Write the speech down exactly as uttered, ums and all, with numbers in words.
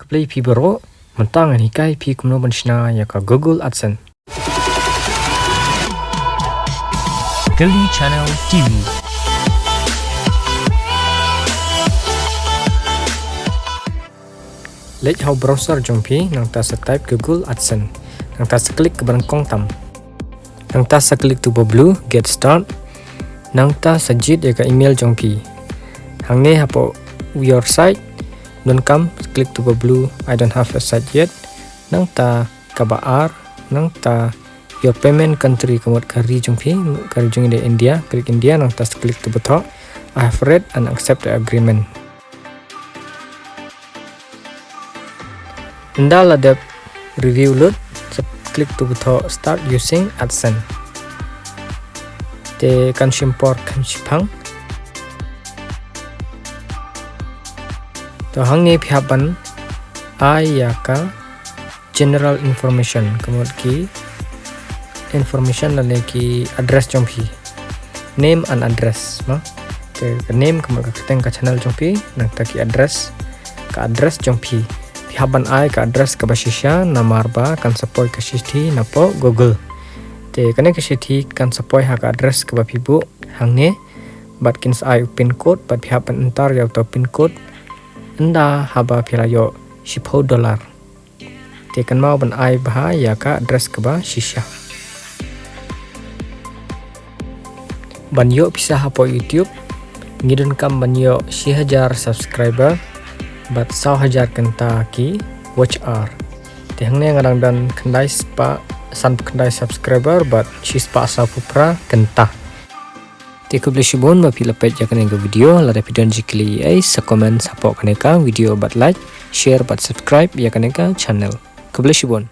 Khublei phi baroh, mynta ngan hikai phi kumno ban shna ïa ka Google AdSense. Kali Channel T V. Leit ha u browser jong phi, nangta sa type Google AdSense. Nangta sa klik kaba nyngkong tam. Nangta sa klik tu ba blue, get start. Nangta sa jied ïa ka email jong phi. Hangne hapoh your site, donkam klik tu ba blue, I don't have a site yet. Nangta kaba ar, nangta your payment country, ka mut ka ri jong phi, ka ri jong ngi dei India, klik India, nangta sa klik tu ba thoh, I have read and accept the agreement. Ynda la dep review lut, sa klik tu ba thoh start using AdSense. Te kan shim por khatsan shipang. To hangne phi hap ban ai ïa ka general information, ka mut ki information lane ki address jong phi. Name and address, ma. Te ka name ka mut ka kyrteng ka channel jong phi, nangta ki address, ka address jong phi. Phi hap ban ai ka address kaba shisha namar ba kan sa poi ka shithi napoh Google. Te kane ka shithi kan sa poi ha ka address kaba phi buh hangne, bad kin sa ai u pin code, bad phi hap ban enter ïa uta u pin code ynda haba phi la ïoh shiphew dollar. Te kynmaw ban ai bha ïa ka address kaba shisha. Ban ïoh pisa hapoh YouTube, ngi donkam ban ïoh shi hajar subscriber bad saw hajar kynta ki watch hour. Te hangne nga dang don khyndai spah sanphew khyndai subscriber bad shi spah sawphew phra kynta. Te khublei shibun ba phi la peit ïa kane ka video, lada phi don jingkylli ei, sa comment hapoh kane ka video bad like, share bad subscribe ïa kane ka channel. Khublei shibun.